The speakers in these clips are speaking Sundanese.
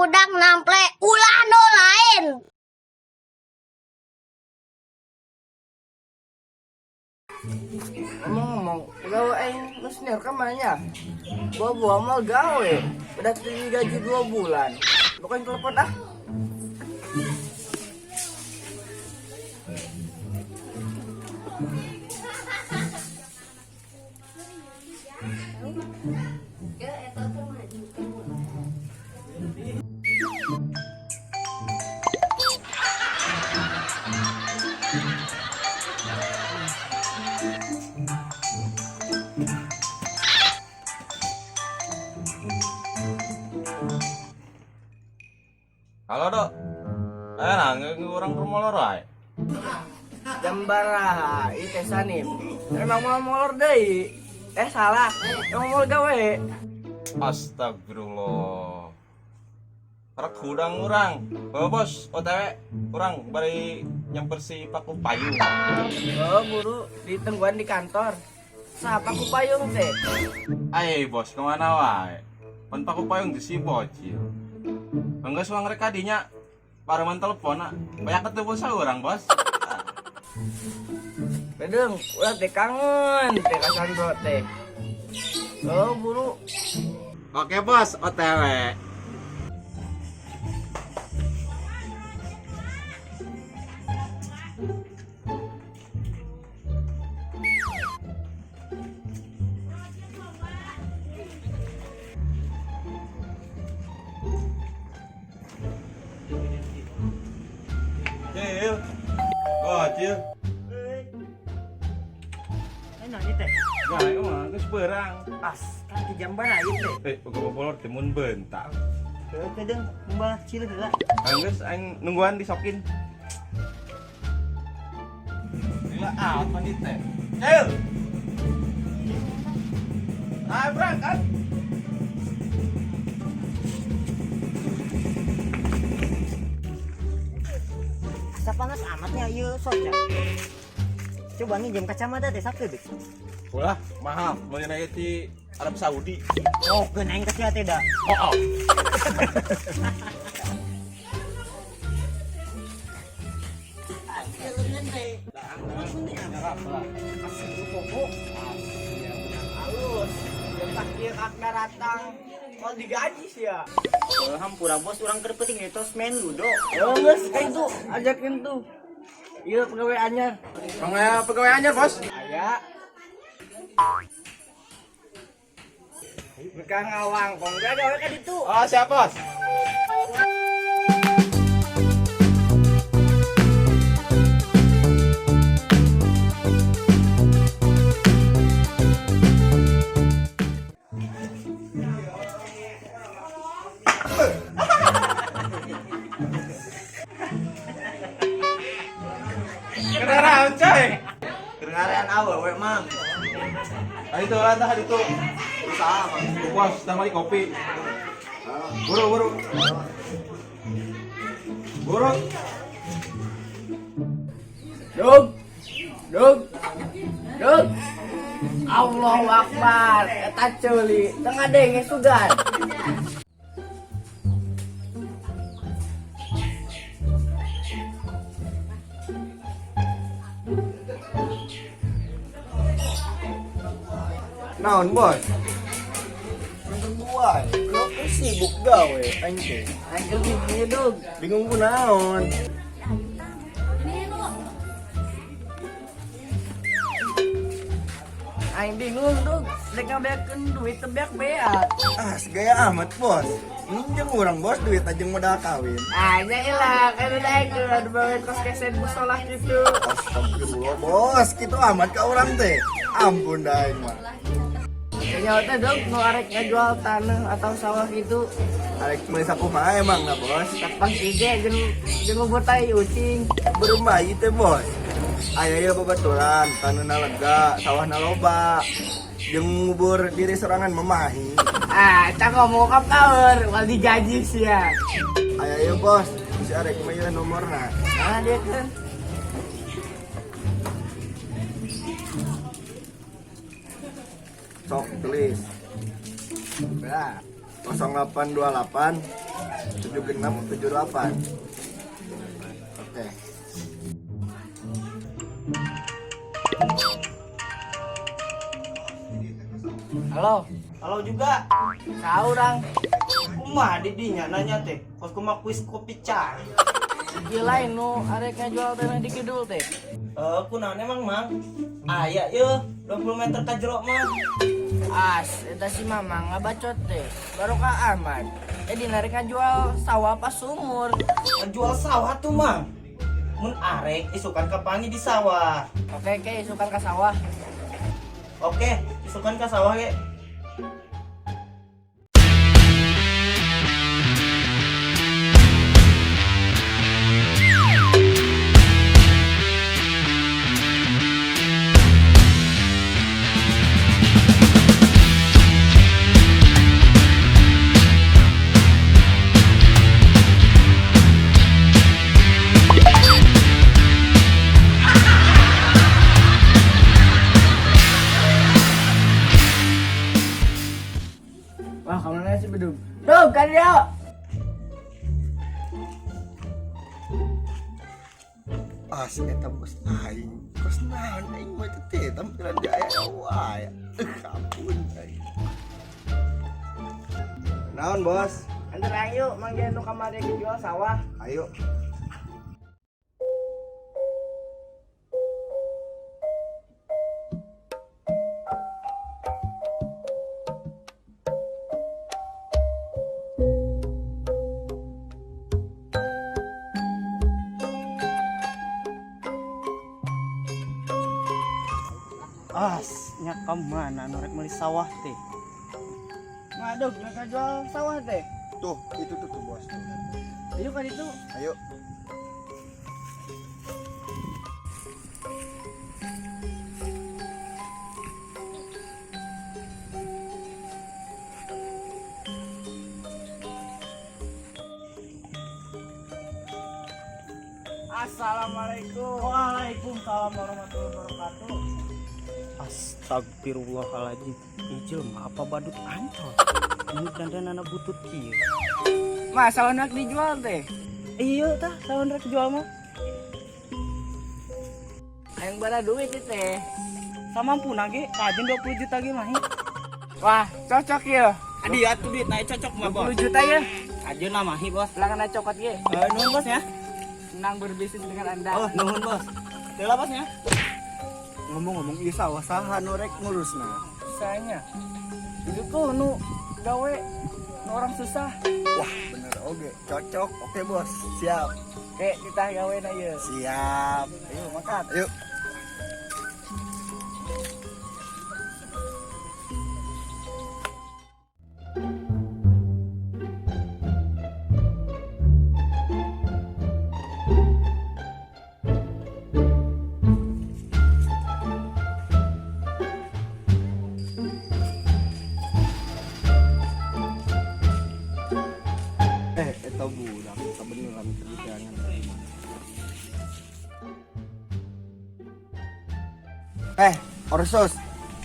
Hudang nample ulah nu lain. Ngomong-ngomong, gawe aing nu senior ka mana nya? Bawa-bawa mah gawe. Udah digaji 2 bulan. Bukan telepon ah. Halo, Dok. Eh, nah, orang ke rumah loro ae. Jam baraha ieu teh Sanim. Emang mau molor deui. Eh salah, emang mau gawe. Astagfirullah. Rek hudang urang. Oh, bos, OTW urang bari nyamper si Paku Payung. Oh, buru ditungguan di kantor. Siapa ku payung teh? Ay, bos, kemana wae? Pan Paku Payung di si bocil. Enggak suang rek kadinya. Pareman telepon, ah. Banyak ketemu saurang, bos. Bedeng, ulah teh kangen teh ka Sandro teh. Oh, buru. Oke, bos, OTW. Cil. Bocil. Eh, nah, ini teh. Nah, ieu mah geus beurang. As, kan di jam baraha ieu teh. Eh, boga bolor teh mun bentar. Heuh teh deung, mbah cil heula. Geus aing nungguan disokin. Gila apa nih teh? Cil. Ayo berangkat. Asa panas amatnya ieu soca. Coba nginjem kacamata teh sakedeuk. Ulah, mahal. Mau naik di Arab Saudi. Oh, keun aing ka sia teh da. Oh, oh. Halus. Letak ieu kak daratang. Mau digaji sih ya. Hampura bos urang keur penting ieu tos main ludo. Oh, geus kayak itu, ajakin tuh. Iya pegawai anyar. Pegawai pegawai anyar, Bos. Aya. Mereka ngawang, kong gak gawe ka ditu. Oh, siap, Bos. Kendaraan, coy. Kendaraan awewe mang. Ah, itu lah, tah itu. Usaha mang. Bos, tambah kopi. Buru, buru. Buru. Dug. Dug. Dug. Allahu Akbar. Eta ceuli, tengah denge sugan. Naon bos? Nunggu wae. Lu sibuk gawe aing teh. Aing keur bingung dug. Bingung ku naon? Aing bingung dug, rek ngabeakeun duit teu beak-beak. Ah, segaya amat bos. Minjem urang bos duit aja modal kawin. Ah, nya ilah, kan udah aing udah bawa kos kesen musolah gitu. Astagfirullah bos, gitu amat ka urang teh. Ampun dah aing mah. Kayaknya teh dug nu arek ngajual tanah atau sawah gitu. Arek meuli sakumaha emang na bos? Tapang tige jeung jeung ngubur tai ucing. Berumah teh bos. Aya ieu babaturan, taneuhna lega, sawahna loba. Jeung ngubur diri sorangan memahi. Ah, eta ngomong ka power, wal digaji sia. Aya ieu bos, si arek mah ieu nomorna. Ah, dia kan. Sok tulis. Berapa? 0828 76 78. Oke. Halo, Halo juga. saurang. Kumaha didinya nanya teh. Kos kumaha kuis kopi cai. Ieu lain nu arek ngajual tanah di kidul teh. Eh, kunaon emang, Mang? Aya yeuh 20 meter ka jero mah. As, eta si Mamang ngabacot teh. Barokah aman. Eh dina rek ngajual sawah pas sumur. Jual sawah tuh, Mang. Mun arek isukan kapanggih di sawah. Oke, oke, isukan ka sawah. Oke, isukan ka sawah ge. Wah, kamu sih bedug. Dug, kan dia. As eta bos aing. Kos naon aing mah teh tampilan di aya wae. Ampun aing. Naon bos? Antar ayo manggihan nu kamari jual sawah. Ayo. As, nya ka mana nu rek meuli sawah teh? Ngadug, mereka jual sawah teh. Tuh, itu tuh, tuh bos. Ayo kan itu. Ayo. Assalamualaikum. Waalaikumsalam warahmatullahi wabarakatuh. Astagfirullahaladzim. Ijil mah apa badut ancol. Ini dandan anak butut kieu. Mas, sawah nak dijual teh. Iya tah, sawah rek jual mah. Aing bara duit ieu teh. Samampuna ge, kajen 20 juta ge mah. Wah, cocok ya. Adi atuh duit naik cocok mah, Bos. 20 juta ya. Ajeun lah mahi, Bos. Pelanggan cokot ge. Eh, nuhun Bos ya. Senang berbisnis dengan Anda. Oh, nuhun Bos. Teu Bos ya. Ngomong-ngomong ieu sawah saha nu rek ngurusna? Sayangnya. Itu tuh nu gawe nu orang susah. Wah, bener oge. Cocok. Oke, bos. Siap. Kayak kita gawe na ieu. Siap. Ayo makan. Ayo. Eh, eta budak kebeneran kerjaan. Eh, Orsos,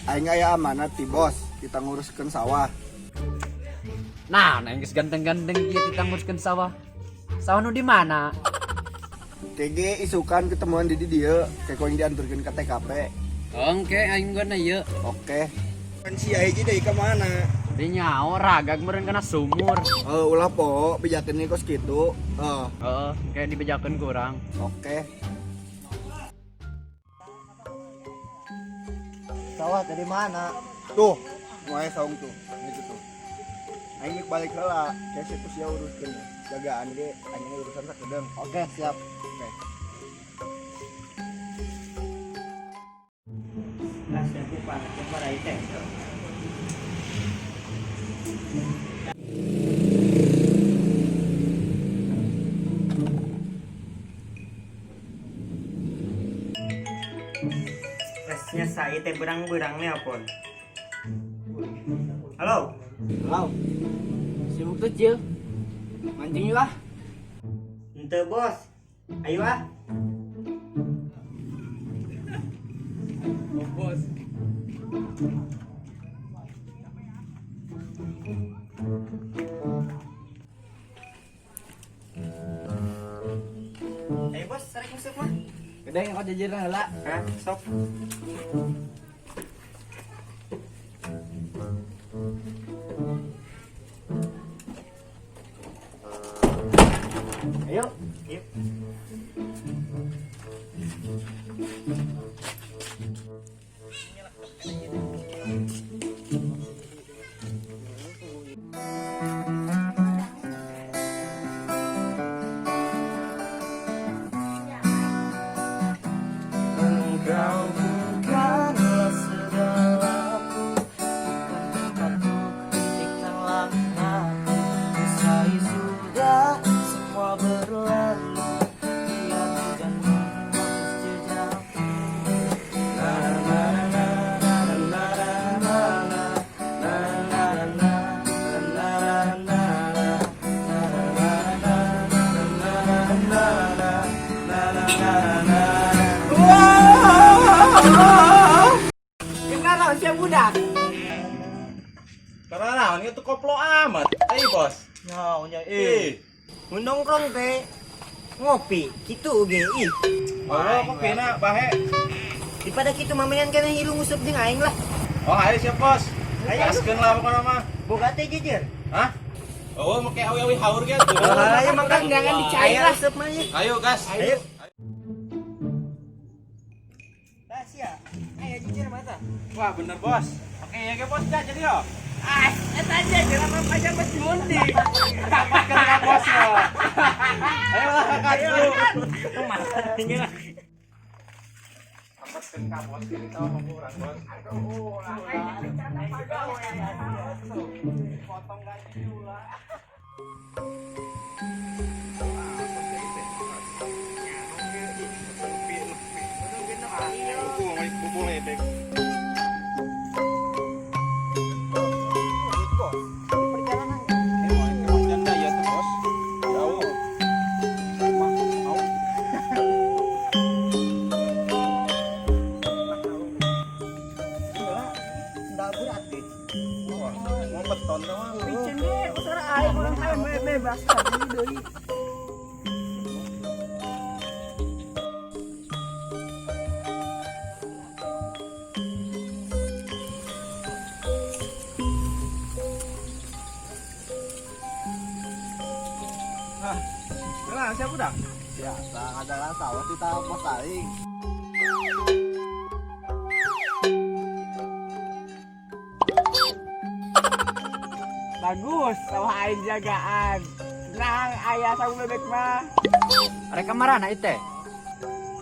aing aya amanat ti bos, kita nguruskeun sawah. Nah, nah geus ganteng-ganteng kieu kita nguruskeun sawah. Sawah nu di mana? TG isukan ketemuan di dieu, kayak yang dianturkeun ke TKP. Oke, aing gua ieu. Oke. Kan si hiji deui ka mana? Di nyaho ragag meureun kana sumur. Eh, ulah po, bejakeun kos kitu. Eh, Heeh, kayak dibejakeun kurang. oke. Sawah dari mana? Tuh, nu aya saung tuh, gitu tuh. Aing geus balik heula, kayak situ sia uruskeun. Jagaan ge aing urusan sakedeung. Oke, siap. Oke. Lah, siapa panas para teh. Resnya saya teh berang-berang nelpon. Halo, Halo. Sibuk tuh, Cil. Mancing yuk ah. ente bos. Ayo ah. Bos. Bos, tarik nguseup mah. Gede yang kau jajaran heula. Hah, sok. Ayo. Yuk. Engkau bukanlah segalaku, bukan tempatku hentikan langkahku. Usai sudah semua berlalu, biar hujan menghapus jejakku. Na na na na na na na na na na na na na na na na na na. Kenal siapa budak? Karena naon itu koplo amat. Eh bos. Nyaonya Eh. eh. Mun nongkrong teh ngopi kitu ge ih. Oh, kopi na bahe. Daripada kitu mamenan kana hiru nguseup jeung aing lah. Oh, ayo siap bos. Ayo. Gaskeun lah pokoknya mah. Boga teh jejer. Hah? Oh, make awi-awi haur gitu. Ayo makan, jangan dicair lah. Useup mah ya. Ayo gas. Ayo. Rahasia. Ayo jujur mata. Wah, bener bos. Oke, ya ke bos dah jadi yo. Ah, eta aja jangan apa aja masih mundi. Kena bos lo. Ayo lah kakak dulu. Ampaskeun ka bos ini tahu mau kurang bos. Aduh, lah potong gaji ulah. Buku ledek. Perjalanan. Emang janda ya tuh bos. Jauh. Mah, mau. Sendal berat deh. Wah, mau beton tuh mah. Licin deh, usara aing urang hayang bebas tadi deui. Kenal siapa udah? Biasa adalah sawah di tahap bos aing. Bagus, sawah aing jagaan. Tenang, ayah sama bebek mah. Arek kamarana ieu teh?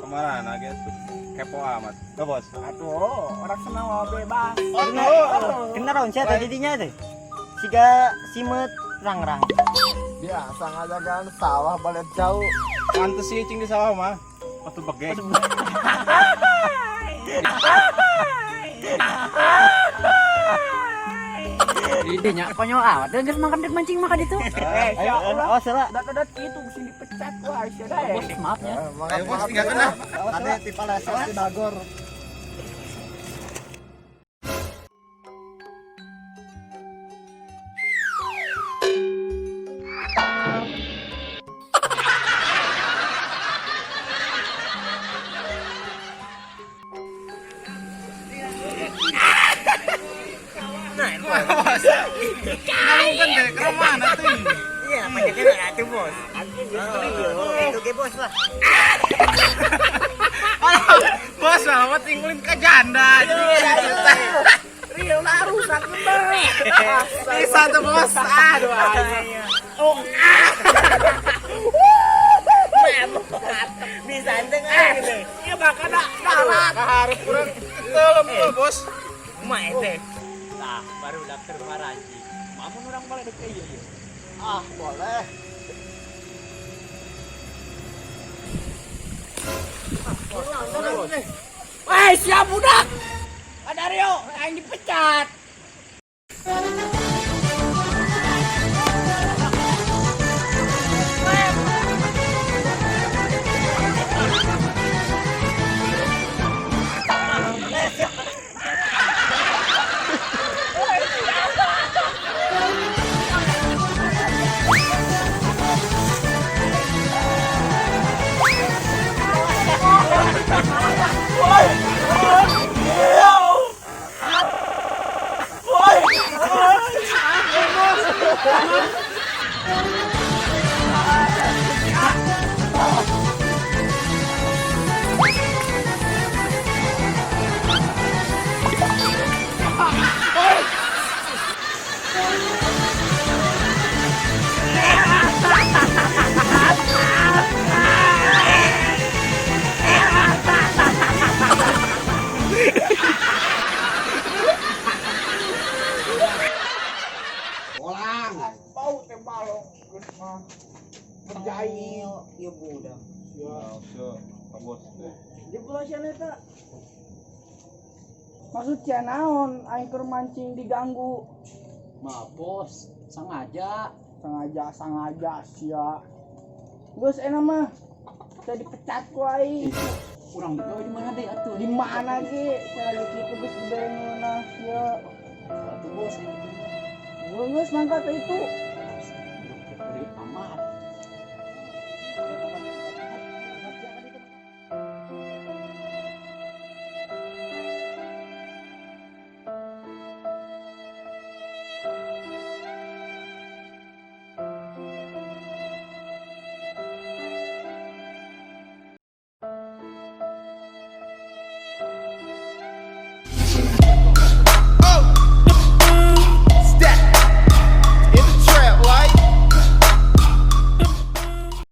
Kemana gitu? Kepo amat. Tuh bos. Aduh, orang senang mau bebas. Oh, Kena raun sia tadi dinya teh. Siga simet rang-rang. Biasa ngajagaan sawah balik jauh. Pantes sih cing di sawah mah. Waktu begek. Ini nya konyol amat. Dan geus makan dek mancing makan itu. Eh, ya Allah. Oh, salah. Dat-dat itu mesti dipecat wah, sia dah. Bos, maaf ya. Ayo bos, tinggalkan lah. Tadi tipe leses di Bagor. Bos. Kan deh, ke mana tuh? Iya, pakai kena atuh, Bos. Itu ge bos lah. Bos, lama tinggalin ke janda. Real lah rusak bener. Bisa tuh bos. Aduh, aduh. Bisa enteng aja gitu. Iya bakal dah darat. Harus kurang telem tuh bos. Mak ente. Tah, baru daftar maraji. Mamun urang balik dek ieu ieu. Ah, boleh. Weh, siap budak. Ada Rio, aing dipecat. aing. Ieu budak. Ya. Pak Bos. Di pulau sia eta. Maksud sia naon aing keur mancing diganggu. Maaf bos, sengaja. Sengaja sengaja sia. Geus enak mah. Saya dipecat ku aing. Urang digawe di mana deh atuh? Di mana ge? Saya lagi kitu geus dibere ngeunah sia. Atuh bos. Geus mangkat itu.